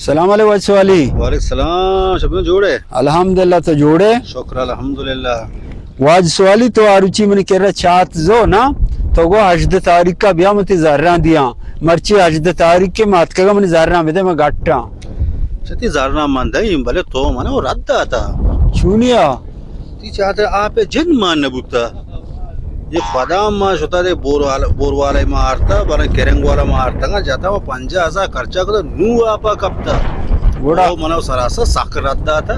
سلام علیکم واجہ سوالی۔ وعلیکم السلام، شبیو جوڑ ئے؟ الحمدللہ، تو جوڑ ئے؟ شکر الحمدللہ۔ واجہ سوالی، تو آ روچی منی کرا چات زو نا، تو گو ہژدہ تاریخ کا بیا من تئی زراں دیاں۔ مرچی ہژدہ تاریخ کہ ما اتکگاں، منی زراں بدے، من گٹاں۔ چہ تئی زراں من دئیں، بلے تو من و رد داتا۔ چونیا؟ تئی چاتے آپ جند مان نہ بوتا۔ یہ پدا ما شتا دے بور والا، بور والا ما آرتا، بلے کرنگ والا ما آرتا، جاتا و پنجاہ ہزار خرچہ کتا، نو آپا کپتا۔ گڑا؟ او منا سراسر سک رد داتا۔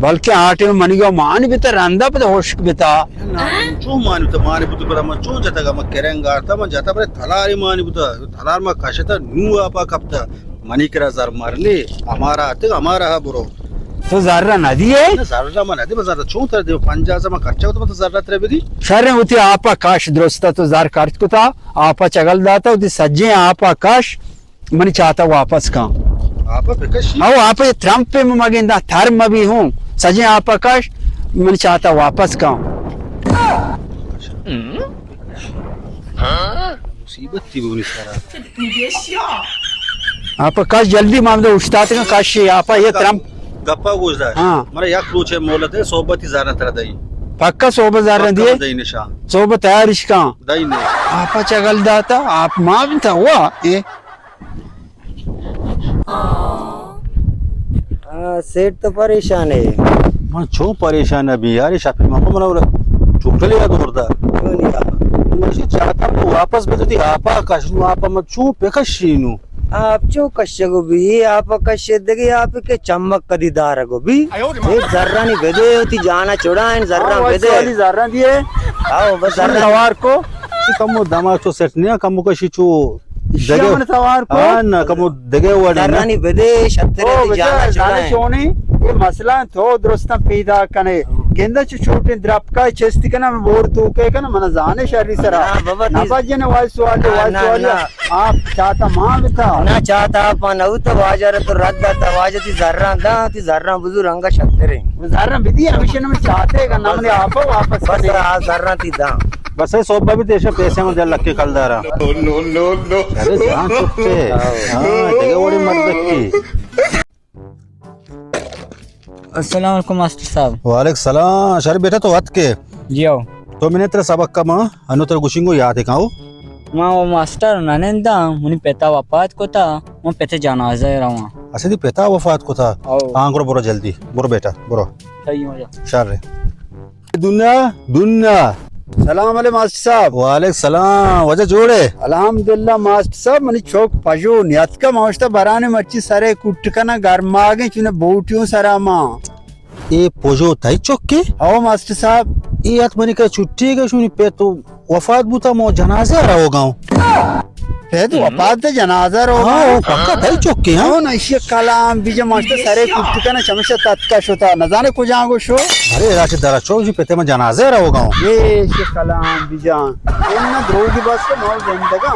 بلکہ آ ٹائم منی گا مان بیتا، رندا پدا ہشک بیتا۔ نا، چون مان بیتا، مان بیتا پدا من چون جتا گا، من کرنگ آرتا، من جتا پدا تلاری مان بیتا، تلار ما کشتا، نو آپا کپتا۔ منی کرا زر مرنی، ہمارا آتک، ہمارا ہا برو۔ تو زر نہ دیے؟ نہ، زر من نہ دی، بس زر چون تر دی، پنجاہ ہزار من خرچہ کتا، من تو زر تر بدی۔ شر وتی آپا کاش درستا، تو زر خرچ کتا، آپا چگل داتا، وتی سجیں آپا کاش، منی چاتا واپس کن۔ آپا بکشی؟ او آپا یہ ترمپ پہ مگندا، تھر مبی ہوں، سجیں آپا کاش، منی چاتا واپس کن۔ مصیبت تئی بونی سرا۔ آپا کاش جلدی مامدہ اشتاتگاں، کاش آپا یہ ترم۔ گپا گوش دار۔ ہاں۔ منا یک روچے مہلت ہے، صحبتی زارن ترا دئی۔ پکا صحبت زارن پکا دیے؟ دئی نشان۔ صحبت تیار اشکان۔ دئی نے۔ آپا چگل داتا، آپ ما بنتا ہوا، اے۔ آ، سیٹھ تو پریشان ہے۔ من چون پریشان نہ بی یار، شپی ما کو منا ٹوٹلی یاد وردا۔ چون یا؟ من چاہتا تو واپس بدتی آپا کشنو، آپا من چون پکشینو۔ آپ چون کشگو بی، آپ کش دگی آپ کے چمک کدی دارگو بی۔ اے زرانی بدے ہوتی جانا چڑا ان زران ہاں، بدے۔ والی زران دیے۔ آو، بس زران۔ سوار کو۔ چی کمو دماغ چو سیٹ نیا، کمو کشی چو ایشی دگہ من توار کو۔ ہاں، نہ، کمو دگہ وڑی نہ۔ زرانی بدے، شتر او، ہے، بچار، جانا زانے چڑائیں۔ چونی، یہ مسئلہ تو درستاں پیدا کنے۔ گندہ چو چھوٹیں درپکا چستی کنا، من بور تو کے کنا، من زانے شری سرا۔ ہاں، بابا، نہ تیز۔ بجن واجہ سوال، ہاں، واجہ نہ، سوال۔ نہ۔ آپ چاتا ماں بتا۔ نہ چاتا آپ نہ ہوتا، واجہ رہ تو رد داتا، واجہ تئی زران دا، تئی زران بزو رنگا شتریں۔ زران بدی، ہمیشہ نہ من چاتے گا، نہ من آپ واپس بس کنے۔ آ زران تئی دا۔ بس اے صوبہ بھی دیشا پیسے من دل لکے کلدارا۔ نو، نو، نو، نو۔ ارے جان چکے۔ ہاں، دگہ وڑی مردکی۔ السلام علیکم ماسٹر صاحب۔ وعلیکم السلام۔ شریف بیٹا تو وت کے؟ جی آؤ۔ تو منے ترا سبق کما، انو ترا گوشنگو یاد کاؤ۔ ما وہ ماسٹر ننندا، منی پتا وفات کتا، من پتے جنازہ رواں۔ اچھا دی پتا وفات کتا؟ آؤ۔ ہاں، گڑا برو جلدی، برو بیٹا، برو۔ صحیح ہو جا۔ شر۔ دنیا، دنیا۔ سلام علیکم ماسٹر صاحب۔ وعلیکم سلام، واجہ جوڑ ئے؟ الحمدللہ ماسٹر صاحب، منی چوک پژو نیاتکا، ما اشتا برانے مرچی سرے کٹ کنا گرماگیں چونے بوٹیوں سرا ما۔ اے پژو تئی چوکے؟ او ماسٹر صاحب۔ اے ات منی کا چھٹی گشونی پہ تو وفات بوتا، مو جنازہ روگاؤں۔ پید وفات جنازہ روگا۔ ہاں، او پکا تئی چکے، ہاں؟ ہاں، نہ، ایشی کلام بیجا ماشتا سرے کٹ کنا چمشا تتکا شتا۔ نزانے کجا گو شو؟ ارے، راچ درا چوک جی پتے من جنازہ روگاؤں۔ اے ایشی کلام بیجا۔ ان دروگی بس کے مو زندگا۔